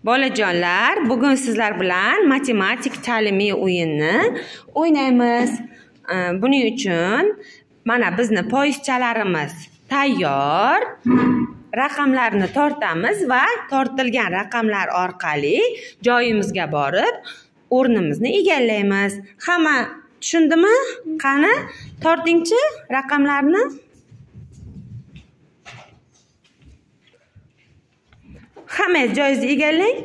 Bolajonlar, bugun sizlar bilan matematik ta'limiy o'yinni o'ynaymiz. Buning uchun mana bizni poyezchalarimiz tayyor. Raqamlarni tortamiz va tortilgan raqamlar orqali joyimizga borib o'rnimizni egallaymiz. Hamma tushundimi? Qani, tortingchi raqamlarni. Hamma joyingizni egallang.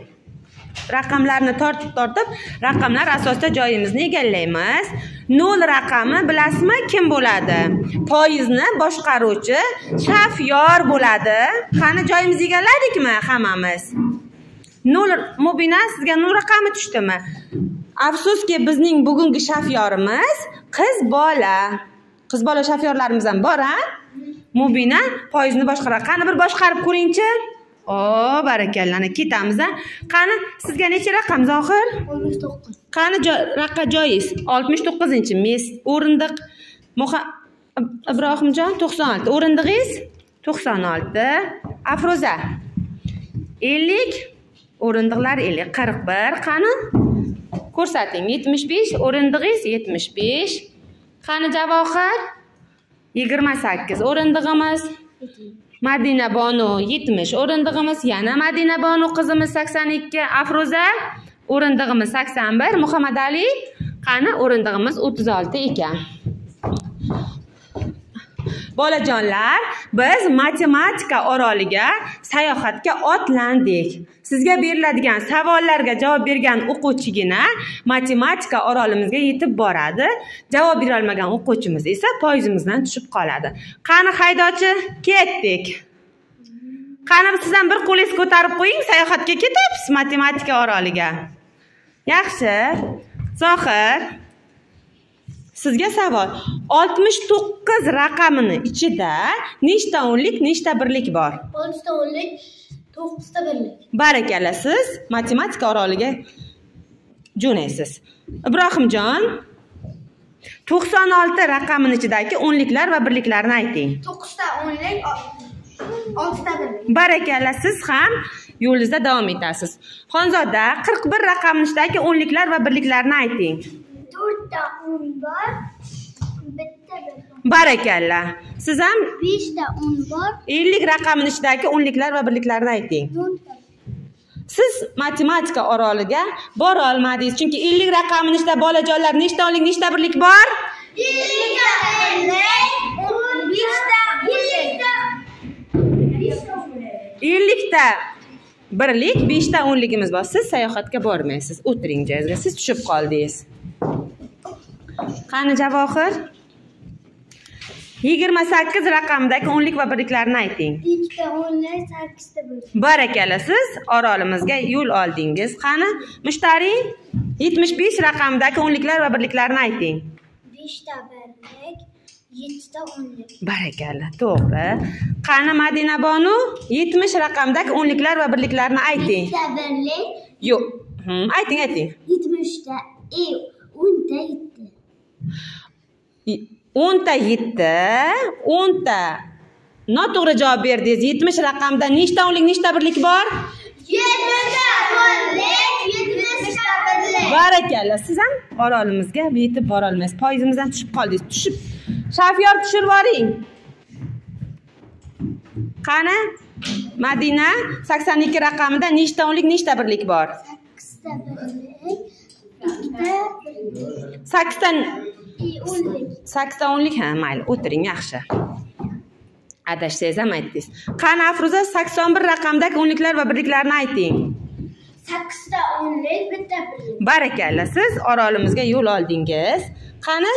Raqamlarni tortib-tortib, raqamlar asosida joyimizni egallaymiz. 0 raqami bilasizmi kim bo'ladi? Poyezdni boshqaruvchi shofyor bo'ladi. Qani joyimizni egalladikmi hammamiz? 0 Mubina, sizga 0 raqami tushdimi? Afsuski, bizning bugungi shofyorimiz qiz bola. Qiz bola shofyorlarimiz ham bor, ha? Mubina poyezdni boshqaradi. Qani bir boshqarib ko'ringchi. O, barakalla, ana ketamiz a. Qani, sizga necha raqam, Zohir? 69. Qani raqam joyingiz? 69-mes o'rindiq. Ibrohimjon 96. O'rindig'ingiz 96. Afroza 50, o'rindiqlar 50, 41. Qani ko'rsating. 75, o'rindig'ingiz 75. Qani Javohir 28, o'rindig'imiz. Madina Bonu 70, o'rindig'imiz. Yana Madina Bonu qizimiz 82, Afroza o'rindig'imiz 81, Muhammad Ali qani o'rindig'imiz 36 ekan. Bolajonlar, biz matematika oroliga sayohatga otlandik. Sizga beriladigan savollarga javob bergan o'quvchigina matematika orolimizga yetib boradi. Javob bera olmagan o'quvchimiz esa poyezimizdan tushib qoladi. Qani haydovchi, ketdik. Qani siz ham bir qo'lingizni ko'tarib qo'ying, sayohatga ketyapsiz matematika oroliga. Yaxshi. Zohir, sizga savol. 69 raqamini ichida nechta o'nlik, nechta birlik bor? 6 ta o'nlik, 9 ta birlik. Barakalla, siz matematika oroliga jo'naysiz. Ibrohimjon, 96 raqamini ichidagi o'nliklar va birliklarni ayting. 9 ta o'nlik, 6 ta birlik. Barakalla, siz ham yo'lingizda davom etasiz. Xonzoda, 41 raqamini ichidagi o'nliklar va birliklarni ayting. 4 ta o'n bor, bitta bir. Barakalla. Siz ham 5 ta o'n bor. 50 raqamini ichidagi o'nliklar va birliklarni ayting. Siz matematika oroliga bora olmadingiz, chunki 50 raqamini ichida bolajonlar nechta o'nlik, nechta birlik bor? 50 ta o'nlik, 5 ta birlik. 50 ta birlik, 5 ta o'nligimiz bor. Siz sayohatga bormaysiz. O'tiring joyingizga. Siz tushib qoldingiz. Qani Javohir? 28 raqamidagi o'nlik va birliklarni ayting. 2 ta o'nlik, 8 ta birlik. Barakalla, siz orolimizga yo'l oldingiz. Qani Mushtari, 75 raqamidagi o'nliklar va birliklarni ayting. 5 ta birlik, 7 ta o'nlik. Barakalla, to'g'ri. Qani Madina Bonu, 70 raqamidagi o'nliklar va birliklarni ayting. 7 ta birlik. Yo'q. Ayting, ayting. 70 ta, 10 ta 7. 10 ta 7, 10 ta. Noto'g'ri javob berdingiz. 70 raqamda nechta o'nlik, nechta birlik bor? 7 ta o'nlik, 70 ta birlik. Barakalla, siz ham orolimizga yetib bora olmaysiz. Poyezimizdan tushib qoldingiz. Tushib. Shofyor tushirib yuboring. Qani Madina, 82 raqamida nechta o'nlik, nechta birlik bor? 8 ta birlik, 2 ta birlik. 8 ta o'nlik. 8 ta o'nlik, ha, mayli, o'tiring, yaxshi. Adashsangiz ham aytdingiz. Qani Afruza, 81 raqamdagi o'nliklar va birliklarni ayting. 8 ta o'nlik, 1 ta birlik. Barakalla, siz orolimizga yo'l oldingiz. Qani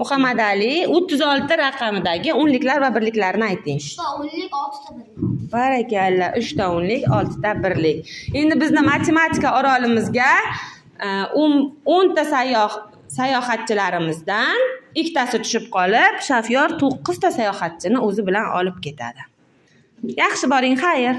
Muhammad Ali, 36 raqamidagi o'nliklar va birliklarni ayting. 3 ta o'nlik, 6 ta birlik. Barakalla, 3 ta o'nlik, 6 ta birlik. Endi bizni matematika orolimizga 10 ta sayohatchilarimizdan ikkitasi tushib qolib, shofyor 9 ta sayohatchini o'zi bilan olib ketadi. Yaxshi boring, xayr.